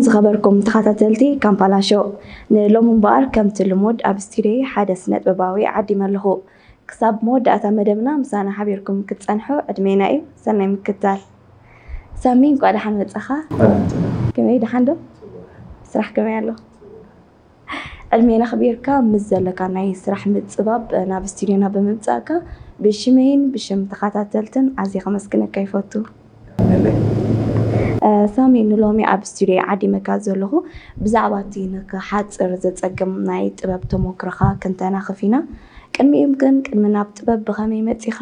ዝኸበርኩም ተኸታተልቲ ካምፓላ ሾው፣ ንሎሚ እምበኣር ከምቲ ልሙድ ኣብ ስቱድዮይ ሓደ ስነጥበባዊ ዓዲመ ኣለኹ። ክሳብ መወዳእታ መደብና ምሳና ሓቢርኩም ክትጸንሑ ዕድሜና እዩ። ሰናይ ምክትታል። ሳሚ፣ እንኳዕ ደሓን መጻኻ። ከመይ፣ ደሓን ዶ? ስራሕ ከመይ ኣሎ? ዕድሜና ኣኽቢርካ ምስ ዘለካ ናይ ስራሕ ምጽባብ ናብ ስቱድዮና ብምምጻእካ ብሽመይን ብሽም ተኸታተልትን ኣዝየ ከመስግነካ ይፈቱ። ሳሚ፣ ንሎሚ ኣብ ስቱድዮ ዓዲመካ ዘለኹ ብዛዕባ እቲ ንክሓጽር ዘጸግም ናይ ጥበብ ተሞክሮኻ ክንተናኽፍ ኢና። ቅድሚኡ ግን ቅድሚ ናብ ጥበብ ብኸመይ መጺኻ፣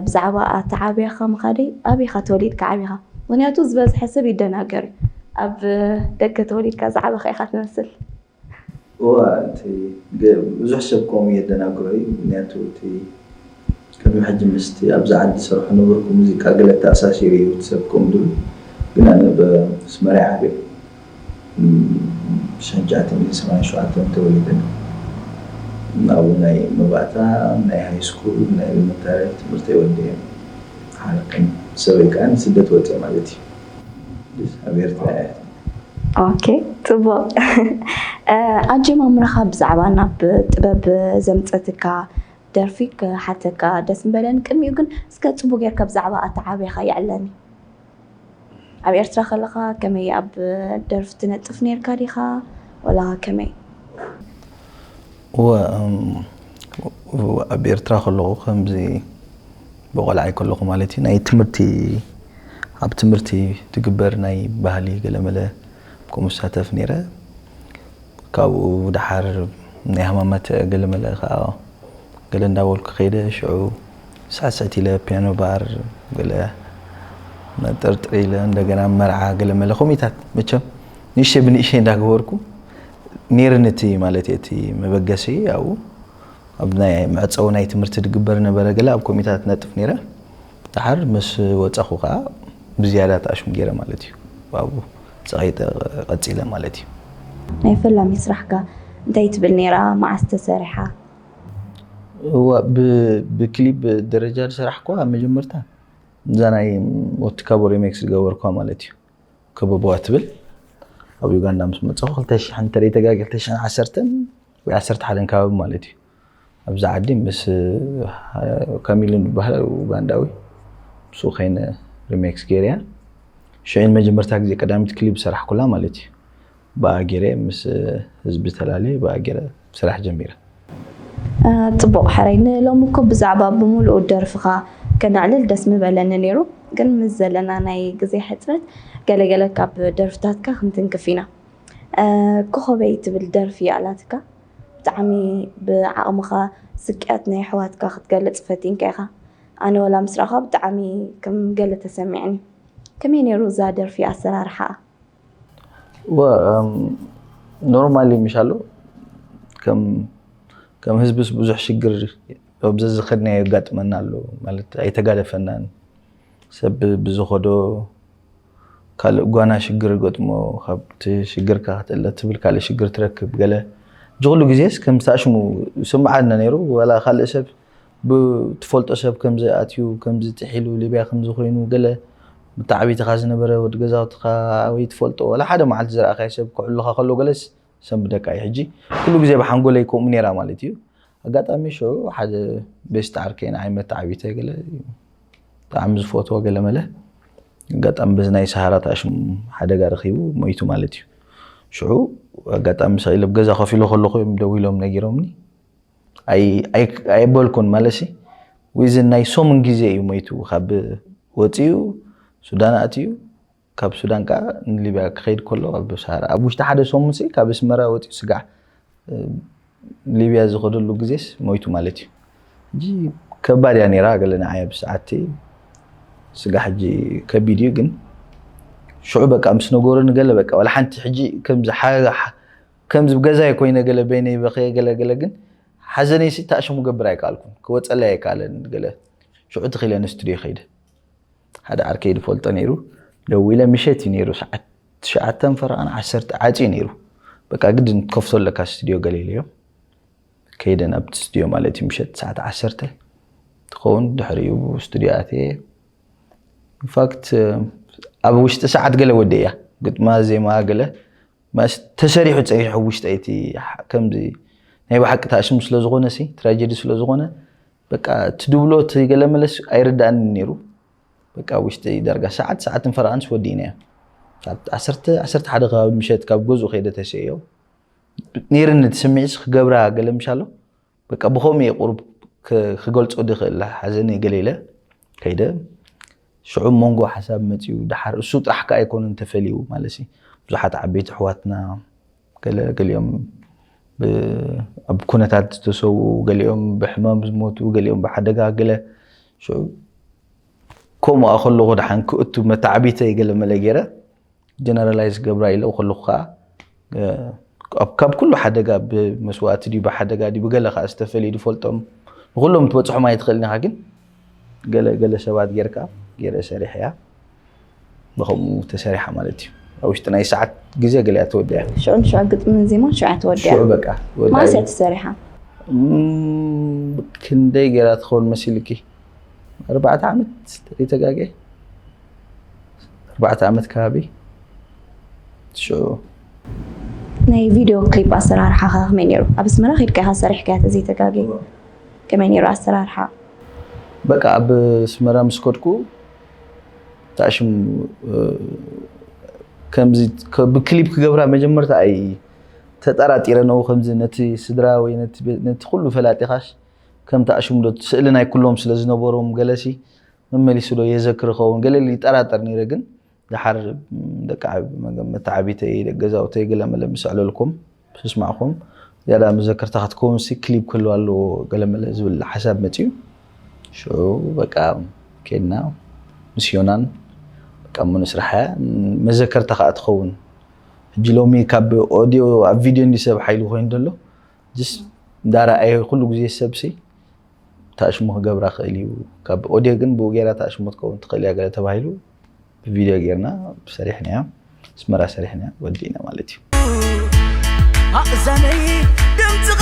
ብዛዕባ ኣተዓብያኻ ምኻደይ፣ ኣበይኻ ተወሊድካ ዓቢኻ? ምኽንያቱ ዝበዝሐ ሰብ ይደናገር እዩ። ኣብ ደገ ተወሊድካ ዝዓበኻ ኢኻ ትመስል። እዋ እቲ ገ- ብዙሕ ሰብ ከምኡ የደናግሮ እዩ። ምክንያቱ እቲ ቅድሚ ሕጂ ምስቲ ኣብዚ ዓዲ ዝሰርሖ ነበርኩ ሙዚቃ ገለ ተኣሳሲሩ እዩ እቲ ሰብ ከምኡ ዝብል። ግን ኣነ ብኣስመራ ዓብየ። ሸንጫትን ሰማንያ ሸውዓተን ተወሊደ። ኣብኡ ናይ መባእታ ናይ ሃይ ስኩል ናይ ኤሌመንታሪ ትምህርተይ ወዲኤ ሓረቀን ሰበይ ከዓ ንስደት ወፀ ማለት እዩ። ኣብ ኤርትራ እያ። ኦኬ፣ ጽቡቕ። ኣጀማምራኻ ብዛዕባ ናብ ጥበብ ዘምጸትካ ደርፊ ክሓተካ ደስ ምበለኒ። ቅድሚኡ ግን እስከ ጽቡቕ ጌርካ ብዛዕባ ኣተዓብያኻ የዕለኒ። ኣብ ኤርትራ ከለኻ ከመይ ኣብ ደርፊ ትነጥፍ ኔርካ ዲኻ ወላ ከመይ? እወ፣ እም፣ ኣብ ኤርትራ ከለኹ ከምዚ ብቆልዓ ከለኹ ማለት እዩ ናይ ትምህርቲ ኣብ ትምህርቲ ትግበር ናይ ባህሊ ገለመለ ከምኡ ዝሳተፍ ነይረ። ካብኡ ደሓር ናይ ሃማማት ገለመለ ከዓ ገለ እንዳበልኩ ከይደ ሽዑ ስዕስዕት ኢለ ፒያኖ ባር ገለ መጠርጥር ኢለ እንደገና መርዓ ገለመለ ኮሚታት መቸም ንእሽተይ ብንእሽተይ እንዳገበርኩ ነይርኒ እቲ ማለት እቲ መበገሲ ኣብኡ ኣብ ናይ መዕፀዊ ናይ ትምህርቲ ዝግበር ነበረ ገለ ኣብ ኮሚታት ነጥፍ ነይረ ደሓር ምስ ወፀኹ ከዓ ብዝያዳ ተኣሽሙ ገይረ ማለት እዩ ኣብኡ ፀቐይጠ ቀፂለ ማለት እዩ ናይ ፈላሚ ስራሕካ እንታይ ትብል ነይራ? መዓስ ተሰሪሓ? እዋ ብ- ብክሊፕ ደረጃ ዝሰራሕኳ ኣብ መጀመርታ እዛ ናይ ወትካቦ ሪሜክስ ዝገበርኳ ማለት እዩ ከበቦዋ ትብል ኣብ ዩጋንዳ ምስ መፀኹ ክልተ ሽሕን እንተደይ ተጋጊ ክልተ ሽሕን ዓሰርተን ወይ ዓሰርተ ሓደን ከባቢ ማለት እዩ ኣብዚ ዓዲ ምስ ካሚሉን ዝበሃል ኡጋንዳዊ ምስኡ ከይነ ሪሜክስ ገይረያ ሽዑ ንመጀመርታ ግዜ ቀዳሚት ክሊፕ ዝሰራሕኩላ ማለት እዩ ብኣ ገይረ ምስ ህዝቢ ተላልየ ብኣ ገይረ ስራሕ ጀሚረ ጽቡቕ ሕራይ ንሎሚ እኮ ብዛዕባ ብምሉኡ ደርፍኻ ከነዕልል ደስ ምበለኒ ነይሩ ግን ምስ ዘለና ናይ ግዜ ሕጽረት ገለገለ ካብ ደርፍታትካ ክንትንክፍ ኢና ኮኸበይ ትብል ደርፊ ኣላትካ ብጣዕሚ ብዓቕምኻ ስቅያት ናይ ኣሕዋትካ ክትገልጽ ፈቲንካ ኢኻ ኣነ ወላ ምስ ረኣኻ ብጣዕሚ ከም ገለ ተሰሚዕኒ ከመይ ነይሩ እዛ ደርፊ ኣሰራርሓኣ ኖርማሊ ምሽ ኣሎ ከም ህዝብስ ብዙሕ ሽግር ኣብ ዘዝኸድናዮ የጋጥመና ኣሎ ማለት ኣይተጋደፈናን ሰብ ብዝኸዶ ካልእ ጓና ሽግር ገጥሞ ካብቲ ሽግርካ ክትእለ ትብል ካልእ ሽግር ትረክብ ገለ እዚ ኩሉ ግዜስ ከም ዝተኣሽሙ ስምዓና ነይሩ ዋላ ካልእ ሰብ ብትፈልጦ ሰብ ከምዚ ኣትዩ ከምዚ ጥሒሉ ሊብያ ከምዚ ኮይኑ ገለ መተዓብይትኻ ዝነበረ ወዲ ገዛውትኻ ወይ ትፈልጦ ዋላ ሓደ መዓልቲ ዝረኣኻዮ ሰብ ክዕሉኻ ከሎ ገለስ ሰንብደካ እዩ ሕጂ ኩሉ ግዜ ብሓንጎለይ ከምኡ ነይራ ማለት እዩ ኣጋጣሚ ሽዑ ሓደ ቤስት ዓርከይ ንዓይ መተዓብይተ ገለ ብጣዕሚ ዝፈትዎ ገለ መለ ኣጋጣሚ በዚ ናይ ሰሃራ ተኣሽሙ ሓደጋ ረኺቡ ሞይቱ ማለት እዩ ሽዑ ኣጋጣሚ ሰቒለ ኣብ ገዛ ኮፍ ኢለ ከለኹ እዮም ደዊሎም ነጊሮምኒ ኣይበልኩን ማለሲ ዊዝን ናይ ሰሙን ግዜ እዩ ሞይቱ ካብ ወፂኡ ሱዳን ኣትዩ ካብ ሱዳን ከዓ ንሊብያ ክኸይድ ከሎ ኣብ ሰሃራ ኣብ ውሽጢ ሓደ ሰሙን ሲ ካብ ኣስመራ ወፂኡ ስጋዕ ሊብያ ዝኸደሉ ግዜስ ሞይቱ ማለት እዩ ሕጂ ከባድ እያ ነይራ ገለ ንዓይ ኣብ ሰዓቲ ስጋ ሕጂ ከቢድ እዩ ግን ሽዑ በቃ ምስ ነገሩ ንገለ በቃ ወላ ሓንቲ ሕጂ ከምዚ ከምዚ ገዛይ ኮይነ ገለ በይነይ በኸየ ገለ ገለ ግን ሓዘነይሲ ተኣሽሙ ገብር ኣይከኣልኩን ክወፀለይ ኣይከኣለን ገለ ሽዑ ትኽኢለ ንስቱድዮ ከይደ ሓደ ዓርከይ ዝፈልጦ ነይሩ ደዊለ ምሸት እዩ ነይሩ ሰዓት ትሽዓተን ፈረቓን ዓሰርተ ዓፅዩ ነይሩ በቃ ግድን ትከፍቶ ኣለካ ስቱድዮ ገለ ኢለዮ ከይደ ናብቲ ስቱድዮ ማለት እዩ ምሸት ሰዓት ዓሰርተ ትኸውን ድሕሪኡ ስቱድዮ ኣትየ ኢንፋክት ኣብ ውሽጢ ሰዓት ገለ ወደ እያ ግጥማ ዜማ ገለ ማስ ተሰሪሑ ጸኒሑ ውሽጠይ እቲ ሕ- ከምዚ ናይ ብሓቂ ታእሽም ስለ ዝኾነ ሲ ትራጀዲ ስለ ዝኾነ በቃ እቲ ድብሎ እቲ ገለ መለስ ኣይርዳእን ነይሩ። በቃ ውሽጠይ ዳርጋ ሰዓት ሰዓትን ፈረቓንስ ወዲእናዮ። ካብ ዓሰርተ ዓሰርተ ሓደ ከባቢ ምሸት ካብ ገዝኡ ከይደ ተሰዮ ነይርኒ እቲ ስምዒት ክገብራ ገለ ምሻሎ በቃ ብኸምኡ እየ ቁሩብ ክ- ክገልጾ ድኽእል ሓዘን ገለ ኢለ ከይደ ሽዑ መንጎ ሓሳብ መፅዩ ደሓር እሱ ጥራሕ ከ ኣይኮነን ተፈልዩ ማለት እዩ ብዙሓት ዓበይቲ ኣሕዋትና ገለ ገሊኦም ብ- ኣብ ኩነታት ዝተሰዉ ገሊኦም ብሕማም ዝሞቱ ገሊኦም ብሓደጋ ገለ ሽዑ ከምኡ ከለኹ ደሓን ክእቱ መተዓቢተይ ገለ መለ ገይረ ጀነራላይዝ ገብራ ኢለ ከለኹ ከዓ እ፣ ኣብ- ካብ ኩሉ ሓደጋ ብመስዋእቲ ድዩ ብሓደጋ ድዩ ብገለ ከዓ ዝተፈልዩ ድፈልጦም ንኩሎም ትበፅሖም ኣይትኽእልን ኢኻ ግን ገለ ገለ ሰባት ጌርካ ገይረ ሰሪሐያ ብከምኡ ተሰሪሓ ማለት እዩ ኣብ ውሽጢ ናይ ሰዓት ግዜ ገሊያ ተወዲያ ሽዑ ንሽዑ ግጥምን ዜማን ሽዑ ተወዲያ ሽዑ በቃ ወዲኣ ማስ እያ። ተሰሪሓ እም፣ ክንደይ ገይራ ትኸውን መሲልኪ ኣርባዕተ ዓመት ተሪተጋገ ኣርባዕተ ዓመት ከባቢ ሽዑ ናይ ቪድዮ ክሊፕ ኣሰራርሓ ከ ከመይ ነይሩ ኣብ ኣስመራ ከድካ ኢኻ ሰሪሕካያ ተዘይተጋገ ከመይ ነይሩ ኣሰራርሓ በቃ ኣብ ኣስመራ ምስ ከድኩ ታሽም ከምዚ ከ- ብክሊፕ ክገብራ መጀመርታ ኣይ ተጠራጢረ ነው ከምዚ ነቲ ስድራ ወይ ነቲ ቤ- ነቲ ኩሉ ፈላጢኻሽ ከም ታሽም ዶ ስእሊ ናይ ኩሎም ስለ ዝነበሮም ገለሲ መመሊሱ ዶ የዘክር ኸውን ገለ ይጠራጠር ነይረ ግን ደሓር ደቂ ዓብ- መገ- መተዓቢተይ ደቂ ገዛውተይ ገለ መለ ምስ ኣዕለልኩም ምስ ስማዕኹም ዝያዳ መዘከርታ ክትከውን ሲ ክሊፕ ክህልዋ ኣለዎ ገለ መለ ዝብል ሓሳብ መፅዩ ሽዑ በቃ ኬድና ምስ ዮናን በቃ እሞ ንስራሕ እያ መዘከርታ ከዓ ትኸውን ሕጂ ሎሚ ካብ ኦዲዮ ኣብ ቪድዮ እንዲ ሰብ ሓይሉ ኮይኑ ዘሎ ጅስ እንዳረኣየ ኩሉ ግዜ ሰብ ሲ ታሽሙ ክገብራ ክእል እዩ ካብ ኦዲዮ ግን ብኡ ገይራ ታሽሙ ትከውን ትኽእል እያ ገለ ተባሂሉ ብቪድዮ ጌርና ሰሪሕናያ ኣስመራ ሰሪሕና ወዲእና ማለት እዩ ኣእዛነይ ድምፅኻ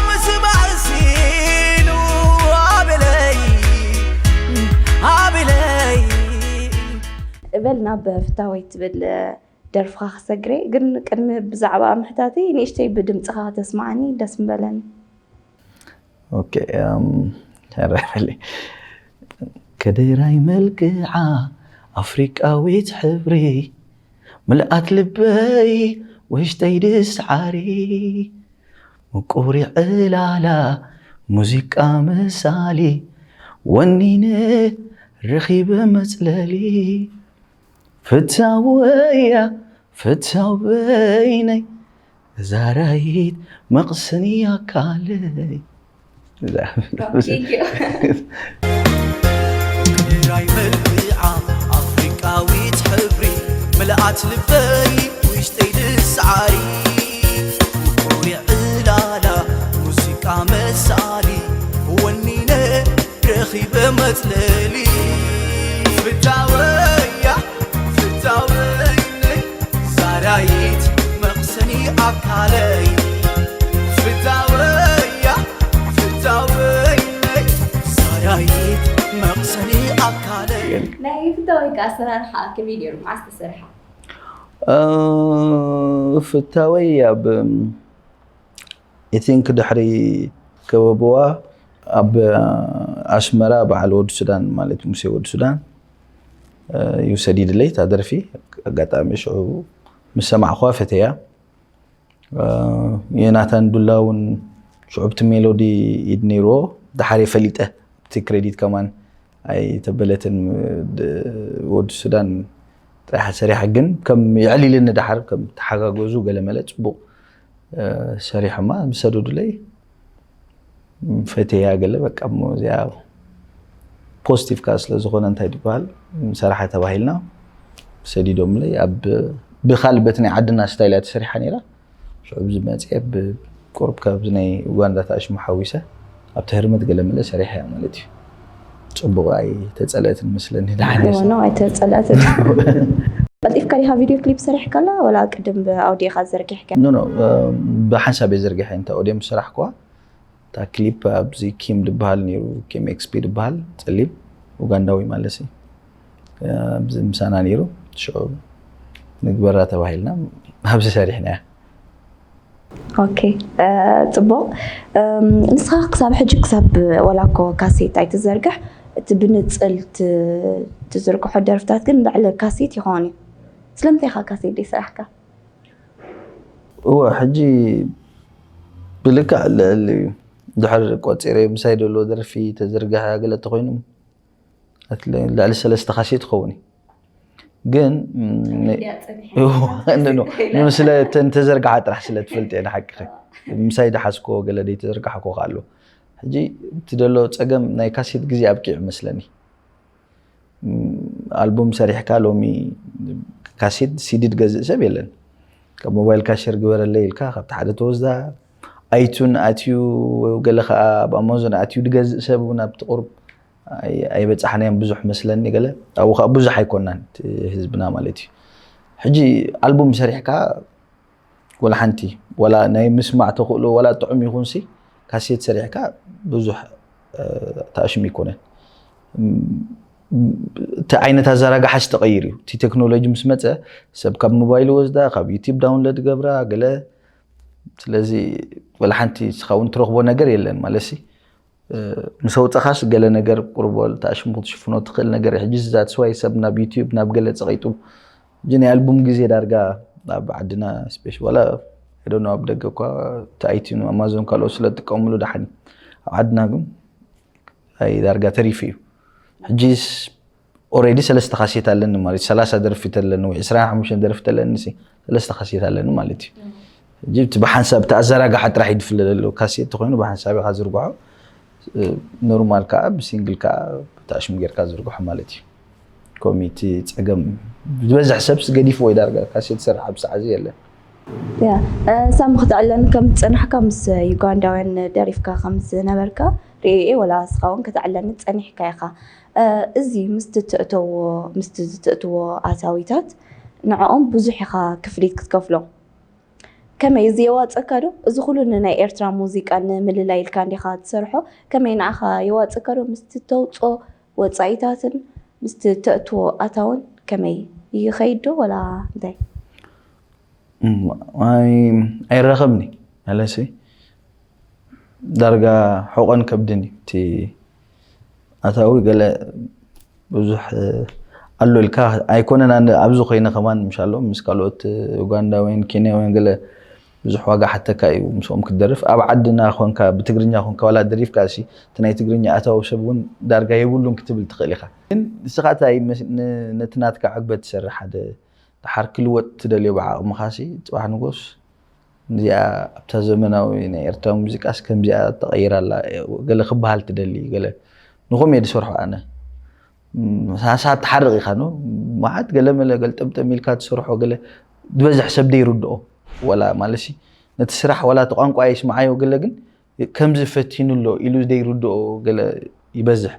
ምስማዕ ሲኑ ኣበለይ ኣበለይ በል ናብ ፍታወይ ትብል ደርፍኻ ክሰግረ ግን ቅድሚ ብዛዕባ ምሕታተይ ንእሽተይ ብድምፅኻ ከተስማዓኒ ደስ ምበለኒ ኦኬ እም፣ ተረፈለይ ከደራይ መልክዓ ኣፍሪቃዊት ሕብሪ ምልኣት ልበይ ውሽጠይ ድስዓሪ ምቁሪ ዕላላ ሙዚቃ መሳሊ ወኒነ ረኺበ መፅለሊ ፍታወያ ፍታው በይነይ ዛራይት መቕሰኒ ኣካለይ ራይ መልክዓ ኣፍሪቃዊት ሕብሪ ምልኣት ልበይ ውሽጠይ ድስዓሪ ውቁሪ ዕላላ ሙዚቃ መሳሊ ወኒነ ረኺበ መፅለሊ ፍታወያ ፍታወይነይ ዛራይት መቕሰኒ ኣካለይ ፍታወያ ፍታወይነይ ዛራይት መቕሰኒ ኣካለይ ናይ ፍታወይ ከ ኣሰራርሓ ከመይ ነይሩ መዓስ ተሰርሓ እ፣ ፍታወይ ኣብ ኢቲንክ ድሕሪ ከበብዋ ኣብ ኣስመራ በዓል ወዲ ሱዳን ማለት ሙሴ ወዲ ሱዳን እዩ ሰዲድለይ እታ ደርፊ ኣጋጣሚ ሽዑ ምስ ሰማዕኹዋ ፈተያ ዮናታን ዱላ እውን ሽዑ ብቲ ሜሎዲ ኢድ ነይርዎ ደሓር ፈሊጠ እቲ ክሬዲት ከማን ኣይተበለትን ወዲ ሱዳን ጥራሕ ሰሪሓ ግን ከም የዕሊልኒ ደሓር ከም ተሓጋገዙ ገለመለ ፅቡቕ ሰሪሖማ ዝሰደዱለይ ፈተያ ገለ በቃ እሞ እዚኣ ፖዚቲቭ ከዓ ስለዝኾነ እንታይ ዝበሃል ሰራሓ ተባሂልና ሰዲዶምለይ ኣብ ብካል በቲ ናይ ዓድና ስታይል እያ ተሰሪሓ ነይራ ሽዑ ዝመፅአ ብቁርብ ካብዚ ናይ ኡጋንዳ ተኣሽሙ ሓዊሰ ኣብቲ ህርመት ገለ መለ ሰሪሐ እያ ማለት እዩ ፅቡቕ ኣይተፀለእትን መስለኒ ደሓን እየ። ኖ ኣይተፀልአትን ቀልጢፍካ ዲኻ ቪድዮ ክሊፕ ሰሪሕካላ ወላ ቅድም ብኣውዲኻ ዘርጊሕካ ኖ ኖ ብሓንሳብ እየ ዘርጊሐ እንተ ኦድዮ ምስ ሰራሕክዋ እታ ክሊፕ ኣብዚ ኪም ዝበሃል ነይሩ ኪም ኤክስፒ ዝበሃል ፀሊም ኡጋንዳዊ ማለት እዩ ኣብዚ ምሳና ነይሩ ሽዑ ንግበራ ተባሂልና ኣብዚ ሰሪሕና እያ። ኦኬ፣ ጽቡቕ። ንስኻ ክሳብ ሕጂ ክሳብ ዋላ እኮ ካሴት ኣይትዘርግሕ፣ እቲ ብንጽል ትዝርግሖ ደርፍታት ግን ልዕሊ ካሴት ይኸውን እዩ። ስለምንታይ ኢኻ ካሴት ዘይሰራሕካ? እወ፣ ሕጂ ብልክዕ ልዕሊ ድሕር ቆፂረ ምሳይ ደሎ ደርፊ ተዘርግሐ ገለ ተኮይኑ ልዕሊ ሰለስተ ካሴት ይኸውን እዩ። ግን ስለ ተን ተዘርግሓ ጥራሕ ስለ ትፈልጥ እየ ንሓቂ ምሳይ ድሓዝኮ ገለ ደይ ተዘርግሓኮ ኣሎ። ሕጂ እቲ ደሎ ፀገም ናይ ካሴት ግዜ ኣብቂዑ መስለኒ። ኣልቡም ሰሪሕካ ሎሚ ካሴት ሲዲ ድገዝእ ሰብ የለን። ካብ ሞባይልካ ሸር ግበረለይ ኢልካ ካብቲ ሓደ ተወስዳ ኣይቱን ኣትዩ ገለ ከዓ ኣብ ኣማዞን ኣትዩ ድገዝእ ሰብ እውን ኣብቲ ቁርብ ኣይበፃሕናዮም ብዙሕ መስለኒ። ገለ ኣብኡ ከዓ ብዙሕ ኣይኮናን ህዝብና ማለት እዩ። ሕጂ ኣልቡም ሰሪሕካ ወላ ሓንቲ ወላ ናይ ምስማዕ ተኽእሎ ወላ ጥዑም ይኹንሲ ካሴት ሰሪሕካ ብዙሕ ተኣሽም ይኮነን። እቲ ዓይነት ኣዘራግሓ ተቐይር እዩ። እቲ ቴክኖሎጂ ምስ መፀ ሰብ ካብ ሞባይል ወስዳ ካብ ዩቲብ ዳውንሎድ ገብራ ገለ ስለዚ ወላ ሓንቲ ስኻ እውን ትረኽቦ ነገር የለን ማለት ሲ ምስ ኣውፀኻስ ገለ ነገር ቁርቦ ተኣሽሙ ክትሽፍኖ ትኽእል ነገር ሕጂ ዛት ስዋይ ሰብ ናብ ዩቲብ ናብ ገለ ፀቂጡ ሕጂ ናይ ኣልቡም ግዜ ዳርጋ ኣብ ዓድና ስፔሽ ዋላ ዶ ኣብ ደገ እኳ ተኣይቲ ኣማዞን ካልኦት ስለ ትጥቀምሉ ደሓን ኣብ ዓድና ግን ኣይ ዳርጋ ተሪፉ እዩ። ሕጂስ ኦሬዲ ሰለስተ ካሴት ኣለኒ ማለት ሰላሳ ደርፊ ተለኒ ወይ ዕስራን ሓሙሽተን ደርፊ ተለኒ ሰለስተ ካሴት ኣለኒ ማለት እዩ። ሕጂ እቲ ብሓንሳብ እቲ ኣዘራግሓ ጥራሕ ይድፍለ ዘሎ ካሴት ተኮይኑ ብሓንሳብ ኢካ ዝርግሖ ኖርማል ከዓ ብሲንግል ከዓ ብታሽሙ ጌርካ ዝርግሖ ማለት እዩ። ኮሚቲ ፀገም ዝበዝሕ ሰብስ ገዲፍዎ ዳርጋ ካሴት ዝሰርሕ ኣብ ሰዓዚ የለን። ሳሚ ክትዕለኒ ከም ዝፀናሕካ ምስ ዩጋንዳውያን ደሪፍካ ከም ዝነበርካ ርእየ ወላ ንስኻ እውን ክትዕለኒ ፀኒሕካ ኢኻ። እዚ ምስቲ ትእተዎ ምስቲ ዝትእትዎ ኣታዊታት ንዕኦም ብዙሕ ኢኻ ክፍሊት ክትከፍሎም። ከመይ እዚ የዋፀካ ዶ? እዚ ኩሉ ንናይ ኤርትራ ሙዚቃ ንምልላይ ኢልካ እንዲኻ ትሰርሖ። ከመይ ንዓኻ የዋፀካ ዶ? ምስቲ ተውፅኦ ወፃኢታትን ምስቲ ተእትዎ ኣታውን ከመይ ይኸይድ ዶ ወላ እንታይ? ኣይራኸብኒ ኣለሲ ዳርጋ ሕቆን ከብድን እዩ እቲ ኣታዊ ገለ ብዙሕ ኣሎ ኢልካ ኣይኮነን። ኣብዚ ኮይነ ከማን ምሻሎም ምስ ካልኦት ኡጋንዳውያን ኬንያውያን ገለ ብዙሕ ዋጋ ሓተካ እዩ ምስኦም ክትደርፍ ኣብ ዓድና ኮንካ ብትግርኛ ኮንካ ዋላ ደሪፍካ ሲ እቲ ናይ ትግርኛ ኣታዊ ሰብ እውን ዳርጋ የብሉን ክትብል ትኽእል ኢኻ። ግን ንስኻ እንታይ ነቲ ናትካ ዕግበት ትሰርሕ ሓደ ድሓር ክልወጥ ትደልዮ ብዓቕምኻሲ ፅባሕ ንጎስ እዚኣ ኣብታ ዘመናዊ ናይ ኤርትራዊ ሙዚቃስ ከምዚኣ ተቐይራ ኣላ ገለ ክበሃል ትደሊ ገለ ንኹም እየ ዝሰርሖ ኣነ ሳሳ ትሓርቕ ኢኻ ኖ መዓት ገለ መለ ገልጠምጠም ኢልካ ትሰርሖ ገለ ዝበዝሕ ሰብ ደይርድኦ ወላ ማለት ነቲ ስራሕ ወላ እቲ ቋንቋ ይስምዓዮ ገለ ግን ከምዚ ፈቲኑ ኣሎ ኢሉ ደይርድኦ ገለ ይበዝሕ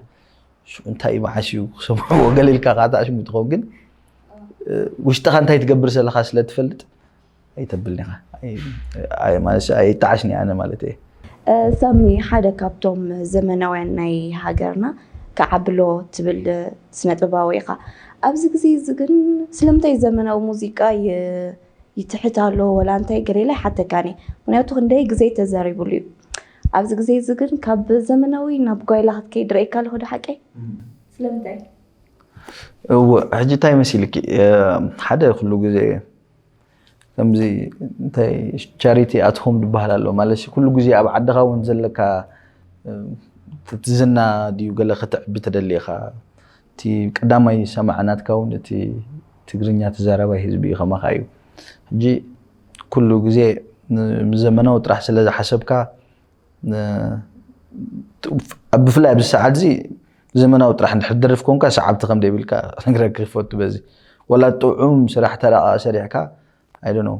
እንታይ መዓስ እዩ ክሰምዕዎ ገለ ኢልካ ከዓ ተኣሽሙ ትኸውን ግን ውሽጥኻ እንታይ ትገብር ዘለኻ ስለ ትፈልጥ ኣይተብልኒ ኢኻ ማለት ኣይጣዓሽኒ ኣነ ማለት እየ ሳሚ ሓደ ካብቶም ዘመናውያን ናይ ሃገርና ከዓብሎ ትብል ስነጥበባዊ ኢኻ ኣብዚ ግዜ እዚ ግን ስለምንታይ ዘመናዊ ሙዚቃ ይትሕት ኣሎ ወላ እንታይ ገሌላ ይሓተካኒ ምክንያቱ ክንደይ ግዜ ተዛሪቡሉ እዩ ኣብዚ ግዜ እዚ ግን ካብ ዘመናዊ ናብ ጓይላ ክትከይድ ረኢካ ኣለኹ ዶ ሓቀይ ስለምንታይ እወ ሕጂ እንታይ መሲልኪ ሓደ ኩሉ ግዜ ከምዚ እንታይ ቻሪቲ ኣትሆም ዝበሃል ኣሎ ማለት ኩሉ ግዜ ኣብ ዓድኻ እውን ዘለካ ትዝና ድዩ ገለ ክትዕቢ ተደሊኻ እቲ ቀዳማይ ሰማዕ ናትካ እውን እቲ ትግርኛ ተዛራባይ ህዝቢ እዩ ከማኻ እዩ ሕጂ ኩሉ ግዜ ዘመናዊ ጥራሕ ስለ ዝሓሰብካ ብፍላይ ኣብዚ ሰዓት እዚ ዘመናዊ ጥራሕ እንድሕር ደርፍ ኮንካ ሰዓብቲ ከም ደይብልካ ክነግረክ ክፈቱ በዚ ወላ ጥዑም ስራሕ ተራቃ ሰሪሕካ ኣይደኖ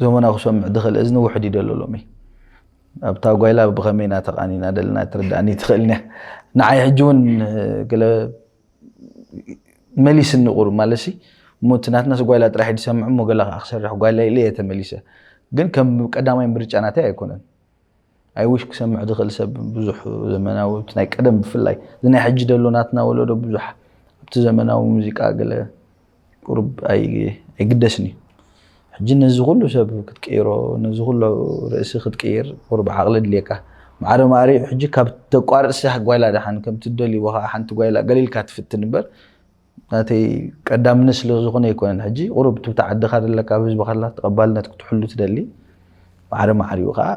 ዘመናዊ ክሰምዕ ድኽእል እዝኒ ውሕድ ይደሎ ሎሚ ኣብታ ጓይላ ብኸመይ ኢና ተቃኒና ደለና ትርዳእኒ ትኽእልኒ ንዓይ ሕጂ እውን ገለ መሊስኒ ቁሩብ ማለት ሲ እሞ እቲ ናትናስ ጓይላ ጥራሕ ድሰምዕ እሞ ገለ ከዓ ክሰርሕ ጓይላ ኢለ እየ ተመሊሰ ግን ከም ቀዳማይ ምርጫ ናተይ ኣይኮነን ኣይውሽ ክሰምዕ ዝኽእል ሰብ ብዙሕ ዘመናዊ ናይ ቀደም ብፍላይ እዚ ናይ ሕጂ ደሎ ናትና ወለዶ ብዙሕ ኣብቲ ዘመናዊ ሙዚቃ ገለ ቁሩብ ኣይ ኣይግደስን እዩ። ሕጂ ነዚ ኩሉ ሰብ ክትቅይሮ፣ ነዚ ኩሉ ርእሲ ክትቅይር ቁሩብ ዓቕሊ ድልየካ። ማዕረ ማዕሪኡ ሕጂ ካብ ተቋርጽ ጓይላ ደሓን ከም ትደልይዎ ከዓ ሓንቲ ጓይላ ገሊልካ ትፍትን እምበር፣ ናተይ ቀዳምነት ስለ ዝኾነ ኣይኮነን። ሕጂ ቁሩብ ትብቲ ዓድኻ ዘለካ ኣብ ህዝብኻ ዘላ ተቐባልነት ክትሕሉ ትደሊ። ማዕረ ማዕሪኡ ከዓ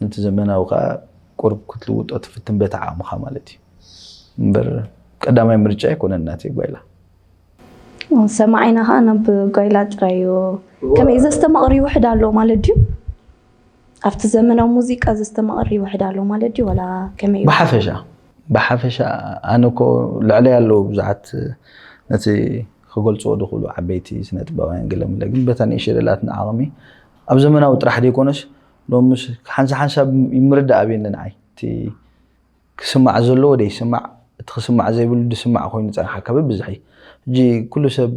ነቲ ዘመናዊ ከዓ ቁሩብ ክትልውጦ ትፍትን በቲ ዓቕምኻ ማለት እዩ። እምበር ቀዳማይ ምርጫ ኣይኮነን ናተይ ጓይላ። ሰማዒና ከዓ ናብ ጓይላ ጥራይ እዩ። ከመይ ዘስተማቕር ይውሕድ ኣሎ ማለት ድዩ? ኣብቲ ዘመናዊ ሙዚቃ ዘስተማቕር ይውሕድ ኣሎ ማለት ድዩ? ወላ ከመይ እዩ? ብሓፈሻ ብሓፈሻ ኣነ እኮ ልዕለይ ኣለዉ ብዙሓት ነቲ ክገልፅዎ ዝኽእሉ ዓበይቲ ስነ ጥበባውያን ገለ ምለ፣ ግን በታ ንእሽተይ ደላትና ዓቕሚ ኣብ ዘመናዊ ጥራሕ ዘይኮነስ ሎምስ ሓንሳ ሓንሳብ ይምርዳእ ኣብየኒ ንዓይ። እቲ ክስማዕ ዘለዎ ደይስማዕ፣ እቲ ክስማዕ ዘይብሉ ዝስማዕ ኮይኑ ዝፀንሓካ ብብዝሒ። ሕጂ ኩሉ ሰብ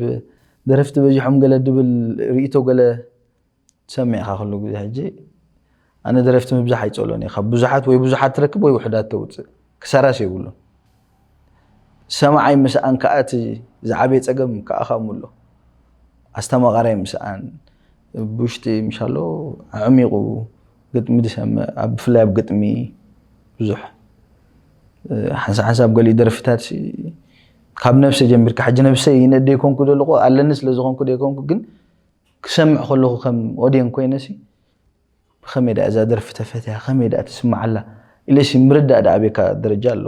ደረፍቲ በዚሖም ገለ ድብል ርእይቶ ገለ ትሰምዕ ኢኻ ኩሉ ግዜ። ሕጂ ኣነ ደረፍቲ ምብዛሕ ኣይጸልኦን እየ። ካብ ብዙሓት ወይ ብዙሓት ትረክብ ወይ ውሑዳት ተውጽእ። ክሳራስ የብሉን። ሰማዓይ ምስኣን ከኣ እቲ ዝዓበየ ጸገም ከኣ ከምኡ ኣሎ። ኣስተማቓራይ ምስኣን ብውሽጢ ምሻሎ ኣዕሚቑ ግጥሚ ዝሰምዕ፣ ኣብ ብፍላይ ኣብ ግጥሚ ብዙሕ፣ እ፣ ሓንሳብ ሓንሳብ ገሊኡ ደርፍታት ሲ ካብ ነብሰ ጀሚርካ፣ ሕጂ ነብሰይ ይነድ ደይኮንኩ ዘለኹ ኣለኒ ስለ ዝኾንኩ ደይኮንኩ፣ ግን ክሰምዕ ከለኹ ከም ኦድየን ኮይነ ሲ ብኸመይ ደኣ እዛ ደርፊ ተፈትያ፣ ከመይ ደኣ ትስማዓላ ኢለ ሲ ምርዳእ ደኣ ኣቤካ ደረጃ ኣሎ።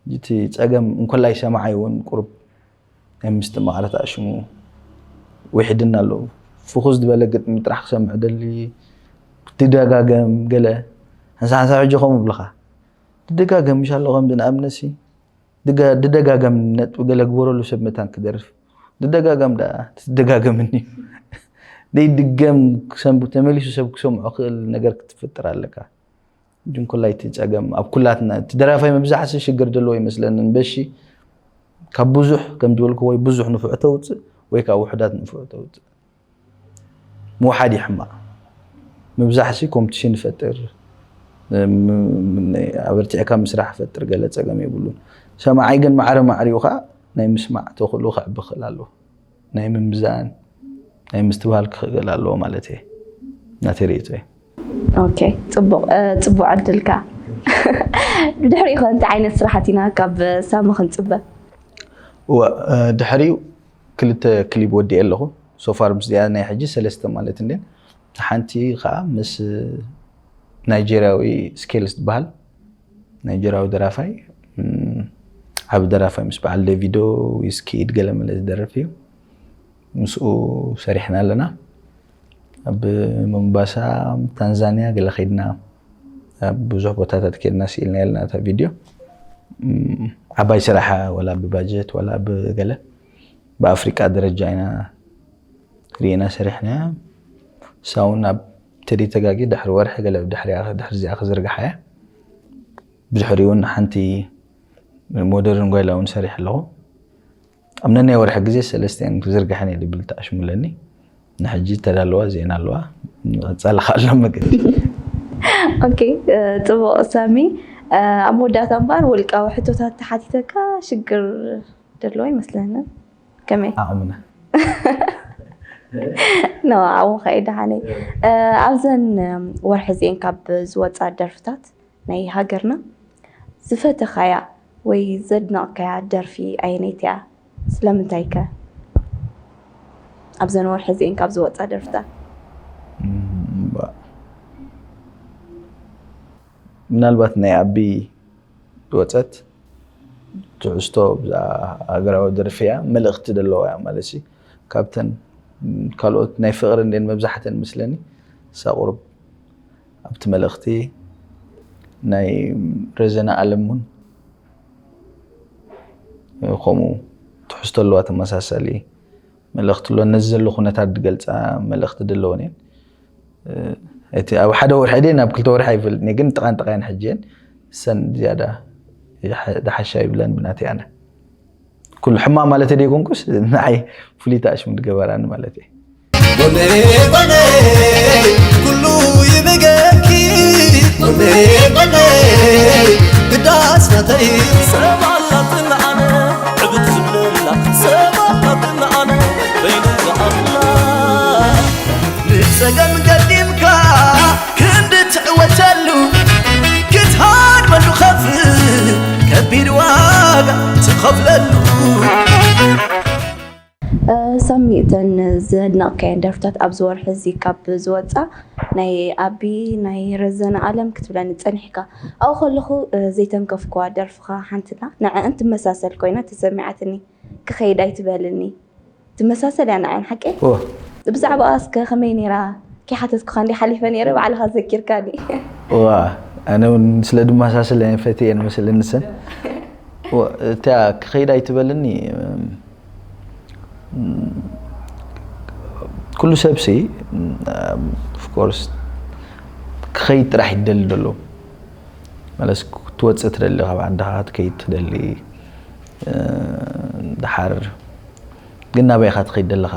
እቲ ጸገም እንኮላይ ሰማዓይ እውን ቁሩብ ናይ ምስትማቕረት ኣሽሙ ውሒድና ኣሎ። ፍኹስ ዝበለ ግጥሚ ጥራሕ ክሰምዕ ደሊ፣ ትደጋገም ገለ። ሓንሳ ሓንሳ ሕጂ ከምኡ ብልኻ። ትደጋገም ምሽ ኣሎ ከምዚ ንኣብነት ሲ ድጋ-፣ ድደጋገም ነጥቢ ገለ ግበረሉ ሰብ መታን ክደርፍ። ድደጋገም ደኣ ትደጋገምን እዩ። ደይድገም ክሰም-፣ ተመሊሱ ሰብ ክሰምዖ ክእል ነገር ክትፍጥር ኣለካ። ግን ኩላይ እቲ ጸገም ኣብ ኩላትና፣ እቲ ደራፋይ ምብዛሕ ሲ ሽግር ዘለዎ ይመስለኒ። እምበሺ ካብ ብዙሕ ከም ዝበልኩ ወይ ብዙሕ ንፉዕ ተውጽእ ወይ ካብ ውሑዳት ንፉዕ ተውጽእ። ምውሓድ እዩ ሕማቕ። ምብዛሕ ሲ ኮምፒቲሽን ይፈጥር፣ ም-፣ ም-፣ ኣበርቲዕካ ምስራሕ ይፈጥር፣ ገለ ጸገም የብሉን። ሰማዓይ ግን ማዕረ ማዕሪኡ ኸኣ ናይ ምስማዕ ተኽእሎ ከዕቢ ክእል ኣለዎ። ናይ ምምዛን፣ ናይ ምስትብሃል ክኽእል ኣለዎ ማለት እየ። ናተይ ርእይቶ እዩ። ኦኬ፣ ጽቡቕ፣ እ፣ ጽቡቕ ዕድልካ። ብድሕሪኡ ኸ እንታይ ዓይነት ስራሓት ኢና ካብ ሳሚ ክንጽበ? እወ፣ እ፣ ድሕሪኡ ክልተ ክሊፕ ወዲኤ ኣለኹ። ሶፋር ምስ ዚኣ ናይ ሕጂ ሰለስተ ማለት እንድን። ሓንቲ ኸኣ ምስ ናይጀርያዊ ስኬልስ ዝበሃል ናይጀርያዊ ደራፋይ፣ ም፣ ዓቢ ደራፋይ ምስ በዓል ዴቪዶ ዊዝኪድ ገለ መለ ዝደርፍ እዩ። ምስኡ ሰሪሕና ኣለና። ኣብ ሞምባሳ፣ ታንዛንያ ገለ ከይድና፣ ኣብ ብዙሕ ቦታታት ከይድና ስኢልና ኣለና እታ ቪድዮ። ም፣ ዓባይ ስራሕ ወላ ብባጀት ወላ ብገለ ብኣፍሪቃ ደረጃ ኢና ርኢና ሰሪሕናያ። ሳውን ኣብ ተደይ ተጋጊ ድሕሪ ወርሒ ገለ ድሕሪያ፣ ድሕሪ እዚኣ ክዝርግሓ እያ። ብድሕሪኡ እውን ሓንቲ ሞደርን ጓይላ እውን ሰሪሕ ኣለኹ። ኣብ ነናይ ወርሒ ግዜ ሰለስቲኣን ክዝርግሐን እየ ድብል ተኣሽሙለኒ። ንሕጂ ተዳለዋ ዜና ኣለዋ። ንቐጻሊ ከኣ ኣሎ መገዲ። ኦኬ፣ እ፣ ጽቡቕ ሳሚ። እ፣ ኣብ መወዳእታ እምበኣር ውልቃዊ ሕቶታት ተሓቲተካ ሽግር ደሎ ይመስለኒ። ከመይ? ዓቕምና። ኖ፣ ኣብኡ ኸይደ ሓነይ። እ፣ ኣብዘን፣ እም፣ ወርሒ እዚኤን ካብ ዝወጻ ደርፍታት ናይ ሃገርና ዝፈተኻያ ወይ ዘድነቕካያ ደርፊ ኣየነይቲ እያ? ስለምንታይ ከ? ኣብዘን ወርሒ እዚኤን ካብ ዝወጻ ደርፍታት። እም፣ ባ-፣ ምናልባት ናይ ኣቢ ዝወጸት ትሕዝቶ ብዛ ሃገራዊ ደርፊ እያ፣ መልእኽቲ ዘለዋ እያ ማለት እዩ። ካብተን ካልኦት ናይ ፍቕሪ እንዴን መብዛሕተን ምስለኒ እሳ ቁሩብ ኣብቲ መልእኽቲ ናይ ረዘነ ኣለም እውን ከምኡ ትሕዝቶ ኣለዋ፣ ተመሳሳሊ መልእኽቲ ኣለዋ። ነዚ ዘሎ ኩነታት ዝገልፃ መልእኽቲ ዘለወን እየን። እቲ ኣብ ሓደ ወርሒ ድየ ናብ ክልተ ወርሒ ኣይፈልጥን እየ፣ ግን ጥቓን ጥቓየን ሕጂ እየን። እሰን ዝያዳ ይሓ-፣ ዝሓሻ ይብለን ብናተይ ኣነ። ኩሉ ሕማቕ ማለት ደይኮንኩስ ንዓይ ፍሉይ ተኣሽሙ ዝገበራኒ ማለት እየ። ጎኔ ጎኔ ኩሉ ይብገኪ፣ ጎኔ ጎኔ ግዳስ ናተይ። ሰብ ኣላትና ኣነ ዕብት ዝብለላ፣ ሰብ ኣላትና ኣነ በይኑ ዝኣምና። ትኸፍለሉ። ሳሚ፣ እተን ዘድነቕካየን ደርፍታት ኣብዚ ወርሒ እዚ ካብ ዝወፃ ናይ ኣቢ፣ ናይ ረዘነ ኣለም ክትብለኒ ፀኒሕካ። ኣብኡ ከለኹ ዘይተንከፍኩዋ ደርፍኻ ሓንትና ንዕእን ትመሳሰል ኮይና ተሰሚዓትኒ። ክኸይድ ኣይትበልኒ ትመሳሰል እያ ንዓይን ሓቂ። ብዛዕባኣ እስከ ከመይ ነይራ? ከይሓተትኩኻ እንዲ ሓሊፈ ነይረ፣ ባዕልኻ ዘኪርካኒ። ዋ ኣነ እውን ስለ ድመሳሰል እየን ፈትየን መስለኒ ሰን እታ ክኸይድ ኣይትበልኒ። ኩሉ ሰብሲ ኦፍኮርስ ክኸይድ ጥራሕ ይደሊ ደሎ ማለት ክትወፅእ ትደሊ ካብ ዓድኻ ክትከይድ ትደሊ። ድሓር ግን ናበይ ኢኻ ትኸይድ ደለኻ?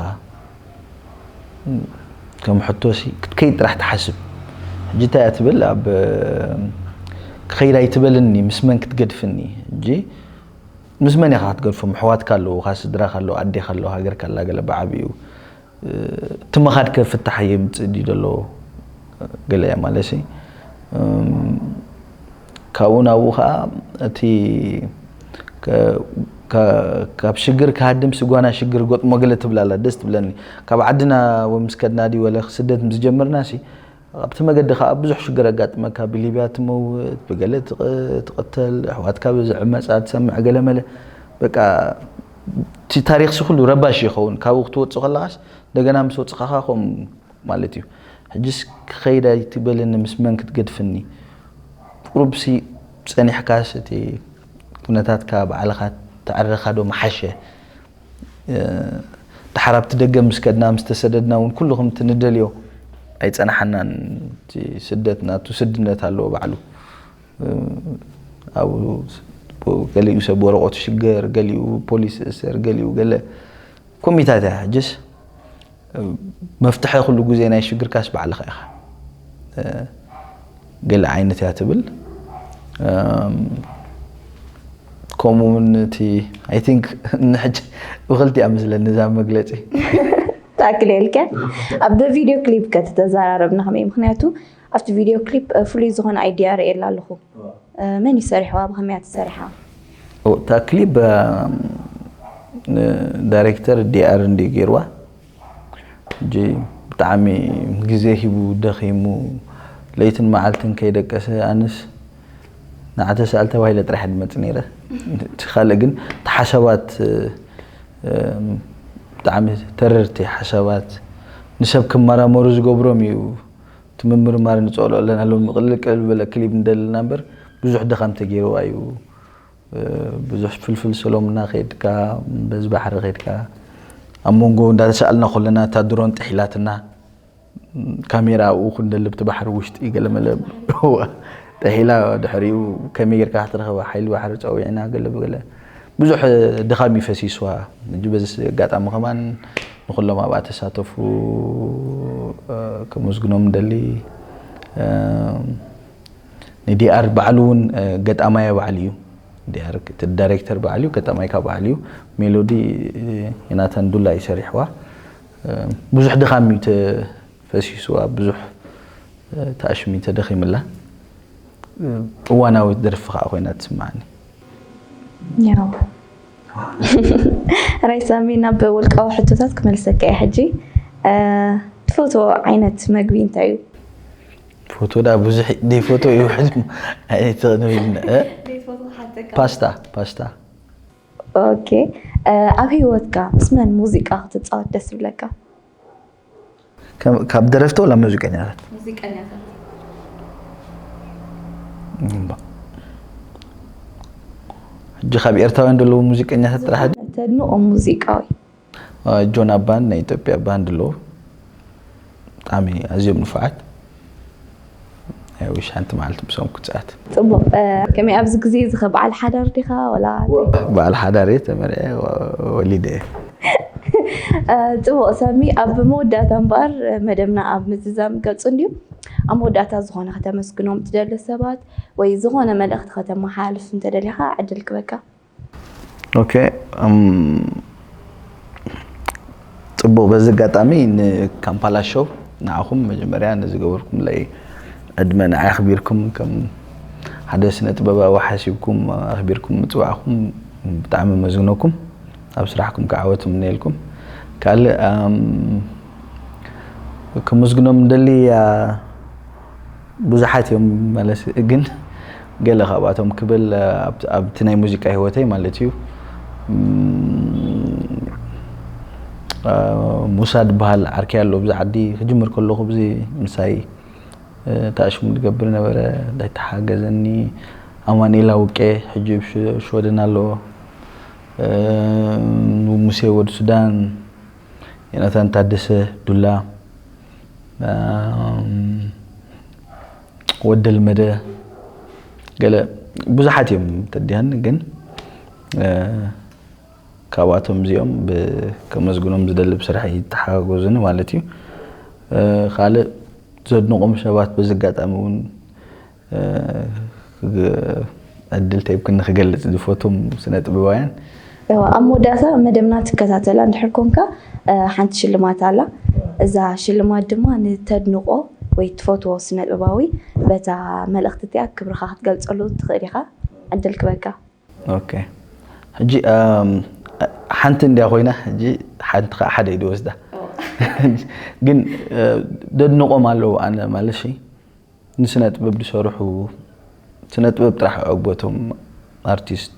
ከም ሕቶሲ ክትከይድ ጥራሕ ትሓስብ። ሕጂ እንታይ እያ ትብል? ኣብ ክኸይድ ኣይትበልኒ፣ ምስ መን ክትገድፍኒ? ሕጂ ምስ መን ኢኻ ክትገድፎም? ኣሕዋትካ ኣለዉኻ፣ ስድራኻ ኣለዉ፣ ኣዴኻ ኣለዉ፣ ሃገርካ ኣላ፣ ገለ ብዓብዩ እቲ ምኻድ ከ ፍታሕ የምፅእ ድዩ ዘሎ? ገለ ማለት ሲ ካብኡ ናብኡ ከዓ እቲ ካብ ሽግር ክሃድም ስጓና ሽግር ገጥሞ ገለ ትብላላ ደስ ትብለኒ። ካብ ዓድና ወይ ምስ ከድና ድዩ ወለ ስደት ምስ ጀመርና ሲ ኣብቲ መገዲ ከዓ ብዙሕ ሽግር ኣጋጥመካ። ብሊብያ ትመውት፣ ብገለ ትቕተል፣ ኣሕዋትካ ብዝዕመፃ ትሰምዕ ገለ መለ በቃ እቲ ታሪኽሲ ኩሉ ረባሽ ይኸውን። ካብኡ ክትወፅእ ከለኻስ እንደገና ምስ ወፅኻኻ ከምኡ ማለት እዩ። ሕጅስ ክኸይድ ኣይትበልኒ ምስ መን ክትገድፍኒ? ቁሩብሲ ፀኒሕካስ እቲ ኩነታትካ ባዕልኻ ተዕርኻ ዶ ምሓሸ? ድሓር ኣብቲ ደገ ምስ ከድና ምስ ተሰደድና እውን ኩሉ ከምቲ ንደልዮ ኣይፀናሓናን። እቲ ስደት ናቱ ስድነት ኣለዎ ባዕሉ። ኣብኡ ገሊኡ ሰብ ወረቐቱ ሽገር፣ ገሊኡ ፖሊስ እሰር፣ ገሊኡ ገለ ኮሚታት እያ። ሕጅስ መፍትሐ ኩሉ ግዜ ናይ ሽግርካስ ባዕልኻ ኢኻ። ገለ ዓይነት እያ ትብል። ከምኡ እውን እቲ ኣይ ቲንክ ንሕጂ ብክልቲኣ ምስለኒ እዛ መግለፂ ትኣክል የልከ ኣብ ቪድዮ ክሊፕ ከተተዘራረብና ከመይ? ምክንያቱ ኣብቲ ቪድዮ ክሊፕ ፍሉይ ዝኾነ ኣይዲያ ርእየላ ኣለኹ። መን እዩ ሰሪሕዋ? ብኸመይ እያ ተሰሪሓ? እታ ክሊፕ ዳይሬክተር ዲኣር እንዲ ገይርዋ። ሕጂ ብጣዕሚ ግዜ ሂቡ ደኺሙ ለይትን መዓልትን ከይደቀሰ ኣንስ ንዓተሰኣል ተባሂለ ጥራሕ ድመፅ ነይረ። እቲ ካልእ ግን እቲ ሓሳባት ብጣዕሚ ተረርቲ ሓሳባት ንሰብ ክመራመሩ ዝገብሮም እዩ። እቲ ምምርማር ንፀልኦ ኣለና ሎም ቅልል ቅልል ዝበለ ክሊፕ ንደለና እምበር ብዙሕ ድኻም ተገይርዋ እዩ። ብዙሕ ፍልፍል ሰሎምና ከድካ በዚ ባሕሪ ከድካ ኣብ መንጎ እንዳተሰኣልና ከለና እታ ድሮን ጥሒላትና ካሜራ ኣብኡ ክንደልብ እቲ ባሕሪ ውሽጢ ገለመለ ጥሒላ ድሕሪኡ ከመይ ጌርካ ክትረኸባ ሓይሊ ባሕሪ ፀዊዕና ገለ ብገለ ብዙሕ ድኻም እዩ ፈሲስዋ። ሕጂ በዚ ኣጋጣሚ ከማን ንኩሎም ኣብኣ ተሳተፉ ከመስግኖም ደሊ። ንዲኣር ባዕሉ እውን ገጣማያ ባዕሉ እዩ። ዲኣር እቲ ዳይሬክተር ባዕሉ እዩ፣ ገጣማይ ካብ ባዕሉ እዩ። ሜሎዲ ዮናታን ዱላ እዩ ሰሪሕዋ። ብዙሕ ድኻም እዩ ተፈሲስዋ፣ ብዙሕ ተኣሽሚ ተደኺምላ። እዋናዊት ደርፊ ከዓ ኮይና ትስማዓኒ። ያው ራይ ሳሚ ናብ ውልቃዊ ሕቶታት ክመልሰካ እየ ሕጂ። ትፈትዎ ዓይነት መግቢ እንታይ እዩ? ፎቶ ዳ ብዙሕ ደይ ፎቶ ይውሕድ ኣይትኽንብል። ፓስታ ፓስታ። ኦኬ። ኣብ ህይወትካ ምስ መን ሙዚቃ ክትፃወት ደስ ይብለካ? ካብ ደረፍቲ ወላ ሙዚቀኛታት? ሙዚቀኛታት። ሕጂ ካብ ኤርትራውያን ዘለዉ ሙዚቀኛታት ጥራሕ ተድንቖም ሙዚቃዊ ጆና ባንድ ናይ ኢትዮጵያ ባንድ ኣለዉ። ብጣዕሚ ኣዝዮም ንፉዓት። ሽ ሓንቲ መዓልቲ ምሶም ክትሰኣት ፅቡቅ። ከመይ ኣብዚ ግዜ እዚ ከ በዓል ሓዳር ዲኻ ወላ? በዓል ሓዳር እየ፣ ተመርዐ፣ ወሊደ እየ። ፅቡቅ ሳሚ፣ ኣብ መወዳእታ እምበኣር መደብና ኣብ ምዝዛም ገልፁ እንድዩ። ኣብ መወዳእታ ዝኾነ ከተመስግኖም ትደሊ ሰባት ወይ ዝኾነ መልእኽቲ ከተመሓላልፍ እንተደሊኻ ዕድል ክበካ። ኦኬ። ጽቡቕ። በዚ ኣጋጣሚ ንካምፓላ ሾው ንዓኹም መጀመርያ ንዝገበርኩምለይ ዕድመ ንዓይ ኣኽቢርኩም ከም ሓደ ስነ ጥበባዊ ሓሲብኩም ኣኽቢርኩም ምጽዋዕኩም ብጣዕሚ መዝግነኩም። ኣብ ስራሕኩም ከዓወት እምነየልኩም። ካልእ ኣም፣ ከመስግኖም እንደሊ ኣ፣ ብዙሓት እዮም ማለት፣ ግን ገለ ካብኣቶም ክብል ኣብቲ ናይ ሙዚቃ ህይወተይ ማለት እዩ። ሙሳ ዝበሃል ዓርከይ ኣሎ፣ ብዚ ዓዲ ክጅምር ከለኹ ብዚ ምሳይ ተኣሽሙ ዝገብር ነበረ። እንታይ ተሓገዘኒ? ኣማኑኤል ኣውቄ ሕጂ ሽወደን ኣሎ። ሙሴ ወድ ሱዳን፣ ዮናታን ታደሰ፣ ዱላ፣ ወደል መደ፣ ገለ ብዙሓት እዮም ተዲሃኒ፣ ግን ካብኣቶም እዚኦም ከመስግኖም ዝደሊ ብስራሕ ይተሓጋገዙኒ ማለት እዩ። ካልእ ዘድንቆም ሰባት በዚ ኣጋጣሚ እውን ዕድል ተይብክኒ ክገልፅ ዝፈቶም ስነ ጥበባውያን። ኣብ መወዳእታ መደብና ትከታተላ እንድሕር ኮንካ ሓንቲ ሽልማት ኣላ። እዛ ሽልማት ድማ ንተድንቆ ወይ ትፈትዎ ስነ ጥበባዊ በታ መልእኽቲ እቲኣ ክብርኻ ክትገልፀሉ ትኽእል ኢኻ። ዕድል ክበካ። ኦኬ። ሕጂ ሓንቲ እንድያ ኮይና፣ ሕጂ ሓንቲ ከዓ ሓደ እዩ ዝወስዳ። ግን ደድንቆም ኣለዉ ኣነ ማለት ሲ ንስነ ጥበብ ዝሰርሑ፣ ስነ ጥበብ ጥራሕ ዕግበቶም፣ ኣርቲስት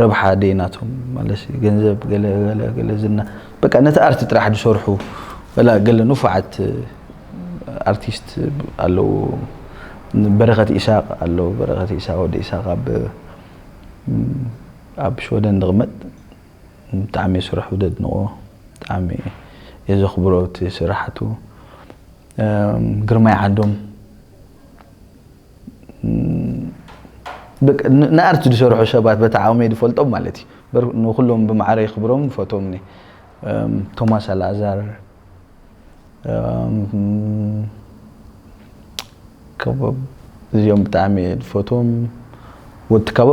ረብሓ ደይ ናቶም ማለት ገንዘብ ገለ ገለ ገለ ዝና በቃ ነቲ ኣርቲ ጥራሕ ዝሰርሑ ወላ ገለ ንፉዓት ኣርቲስት ኣለዉ። በረኸት ኢሳቅ ኣለዉ። በረኸት ኢሳቅ ወዲ ኢሳቅ ኣብ ኣብ ሽወደን ዝቕመጥ ብጣዕሚ ስርሑ ደድንቆ፣ ብጣዕሚ የዘኽብሮ እቲ ስራሕቱ። ግርማይ ዓዶም ንኣርት ዝሰርሑ ሰባት በቲ ዓቕመይ ዝፈልጦም ማለት እዩ። ንኩሎም ብማዕረ ይኽብሮም ይፈትዎም። ቶማስ ኣልኣዛር፣ እዚኦም ብጣዕሚ ዝፈትዎም። ወዲ ካቦ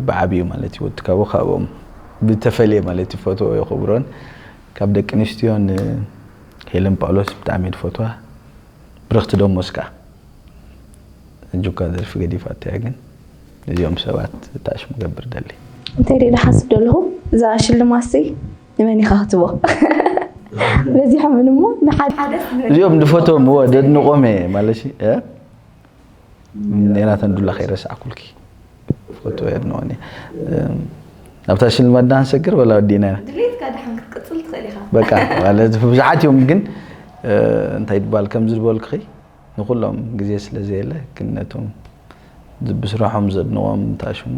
ብዓብዩ ማለት እዩ። ወዲ ካቦ ካብኦም ብተፈልየ ማለት እዩ ፈትዎ የኽብሮን። ካብ ደቂ ኣንስትዮ ንሄለን ጳውሎስ ብጣዕሚ ዝፈትዋ። ብርኽቲ ደሞስ ከዓ ሕጂ እኳ ደርፊ ገዲፋቶ እያ፣ ግን እዚኦም ሰባት ታሽሙ ገብር ደሊ። እንታይ ደይ ዝሓስብ ደለኹ እዛ ሽልማት ሲ ንመን ኢኻ ክትቦ በዚሖምን እሞ ንሓደ ሓደ እዚኦም ንፈትዎም እዎ ደድንቆም እየ ማለት እ ኔናተን ዱላ ከይረሳዕኩልኪ ፈትዎ የድንቆኒ። ኣብታ ሽልማት ዳንሰግር ወላ ወዲና ኢና። ድሌትካ ደሓን ክትቅፅል ትኽእል ኢኻ። በቃ ማለት ብዙሓት እዮም፣ ግን እንታይ ይባል ከምዚ ዝበልክኺ ንኩሎም ግዜ ስለ ዘየለ፣ ግን ነቶም ብስራሖም ዘድንቆም ታሽሙ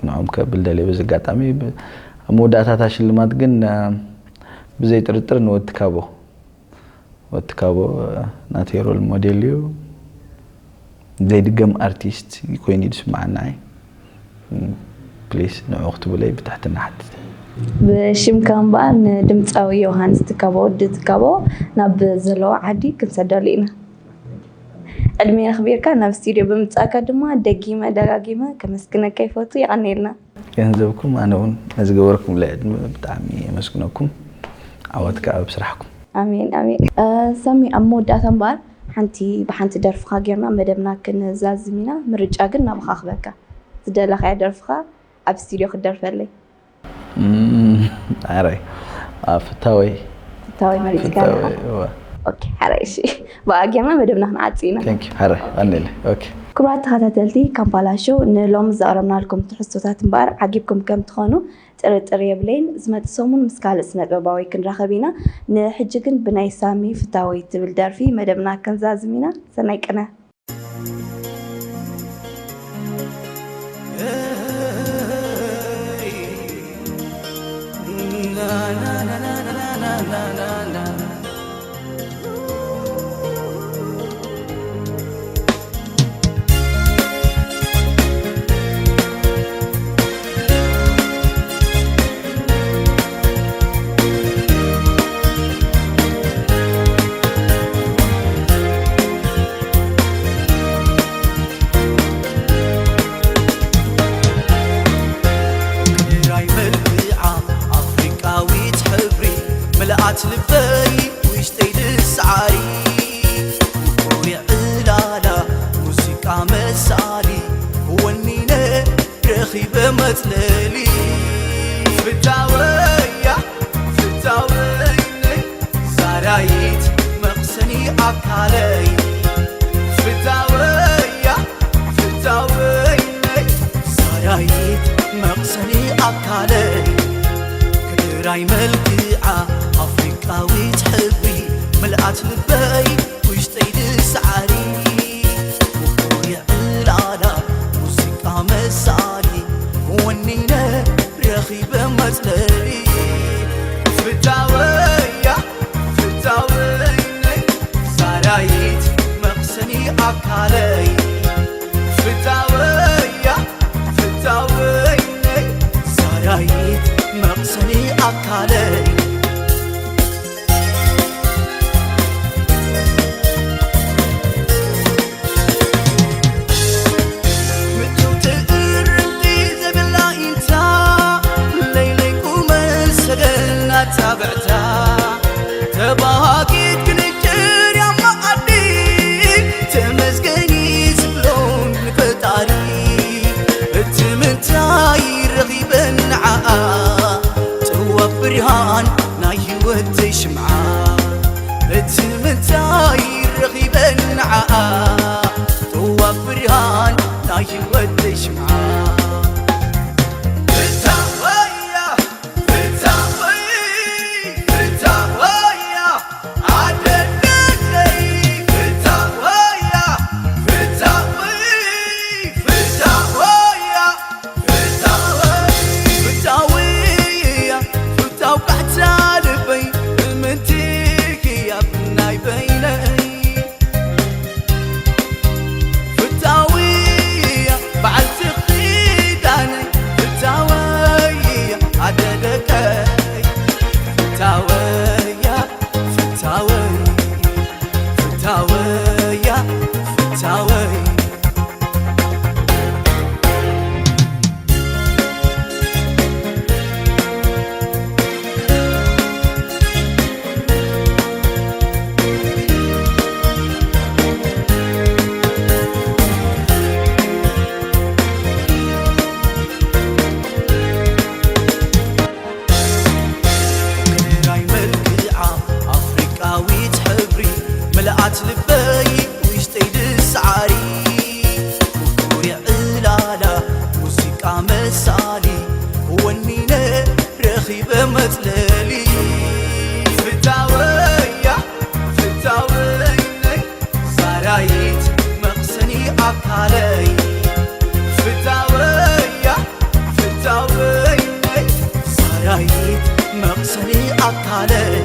ንዖም ከብል ደልየ። በዚ ኣጋጣሚ ኣብ መወዳእታታ ሽልማት ግን ብዘይ ጥርጥር ንወትካቦ ወትካቦ ናተይ ሮል ሞዴል እዩ። ዘይድገም ኣርቲስት ኮይኑ እዩ ዝስማዓና። ፕሊስ ንዑ ክትብለይ ብትሕትና ሓትት። ብሽምካ እምበኣር ንድምፃዊ ዮሃንስ ትካቦ ወዲ ትካቦ ናብ ዘለዎ ዓዲ ክንሰደሉ ኢና። ዕድሜ ኣኽቢርካ ናብ ስቱድዮ ብምምፃእካ ድማ ደጊመ ደጋጊመ ከመስግነካ ይፈቱ። የቐንየልና። ገንዘብኩም ኣነ እውን ነዚ ገበርኩምለይ ዕድመ ብጣዕሚ የመስግነኩም። ዓወት ከዓ ኣብ ስራሕኩም። ኣሜን ኣሜን። ሳሚ ኣብ መወዳእታ እምበኣር ሓንቲ ብሓንቲ ደርፍኻ ጌርና መደብና ክንዛዝም ኢና። ምርጫ ግን ናባኻ ክበካ። ዝደለኻያ ደርፍኻ ኣብ ስቱድዮ ክትደርፈለይ። ኣራይ ፍታወይ ፍታወይ መሪፅካ ኣለኻ። ኦኬ ሓራይ እሺ። ብኣ ጌርና መደብና ክንዓፂ ኢና። ሓራይ ኣነለ። ክቡራት ተኸታተልቲ ካምፓላ ሾው ንሎሚ ዘቕረብናልኩም ትሕዝቶታት እምበኣር ዓጊብኩም ከም ትኾኑ ጥርጥር የብለይን። ዝመፅእ ሰሙን ምስ ካልእ ስነጥበባዊ ክንራኸብ ኢና። ንሕጂ ግን ብናይ ሳሚ ፍታወይ ትብል ደርፊ መደብና ክንዛዝም ኢና። ሰናይ ቅነ። ኺበ መጽለሊ ፍታወያ ፍታወይነይ ሳራይት መቕሰኒ ኣካለይ ፍታወያ ፍታወይነይ ሳራይት መቕሰኒ ኣካለይ ክድራይ መልክዓ ኣፍሪቃዊት ሕብሪ ምልኣት ልበይ ውሽጠይ ድሳዕሪ ውቁር የዕላላ ሙዚቃ መሳሊ ወኒነ ረኺበ መጽለሊ ፍታወያ ፍታወይነይ ሳራይት መቕሰኒ ኣካለይ ፍታወያ ፍታወይነይ ሳራይት መቕሰኒ ኣካለይ ምቹ ትእርምቲ ዘብላ ኢንታ ለይለይ ቁመ ሰገና ጻብዕታ ተባሃጊት ክንጭር ያማኣዲ ተመስገኒ ዝብሎ ንፈጣሪ እቲ ምንታይ ረኺበን ንዓኣ ጥዋፍ ብርሃን ናይ ህይወተይ ሽምዓ እቲ ምንታይ ረኺበን ንዓኣ ጥዋፍ ብርሃን ናይ ህይወተይ ሽምዓ ፍታወያ ፍታወይ ፍታወያ ኣደነቀይ ፍታወያ ፍታወይ ፍታወያ ፍታወይ ፍታወያ ፍታው ካዕታ ልበይ እምንቲ ህያብ ናይ በይነይ ፍታውያ በዓልቲ ኺዳነይ ፍታወያ ኣደደቀይ ፍታወያ ፍታወይ ፍታወያ ፍታወይ ግራይ መልክዓ ኣፍሪቃዊት ሕብሪ ምልኣት ልበይ ውሽጠይ ድሳዕሪ ውቁር የዕላላ ሙዚቃ መሳሊ ወኒነ ረኺበ መጽለሊ ፍታወያ ፍታወይነይ ሳራይት መቕሰኒ ኣካለይ ፍታወያ ፍታወይነይ ሳራይት መቕሰኒ ኣካለይ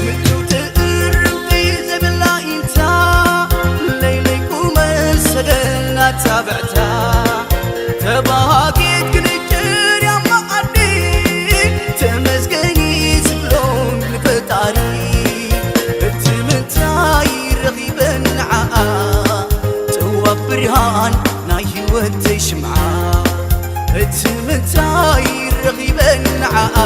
ምቹ ትእርምቲ ዘብላ ኢንታ ለይለይ ቁመ ሰገና ጻብዕታ ተባሃጊት ክንጭር ያማኣዲ ተመስገኒ ዝብሎ ንፈጣሪ እቲ ምንታይ ረኺበን ንዓኣ ጥዋፍ ብርሃን ናይ ህይወተይ ሽምዓ እቲ ምንታይ ረኺበን ንዓኣ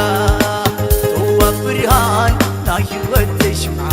ጥዋፍ ብርሃን ናይ ህይወተይ ሽምዓ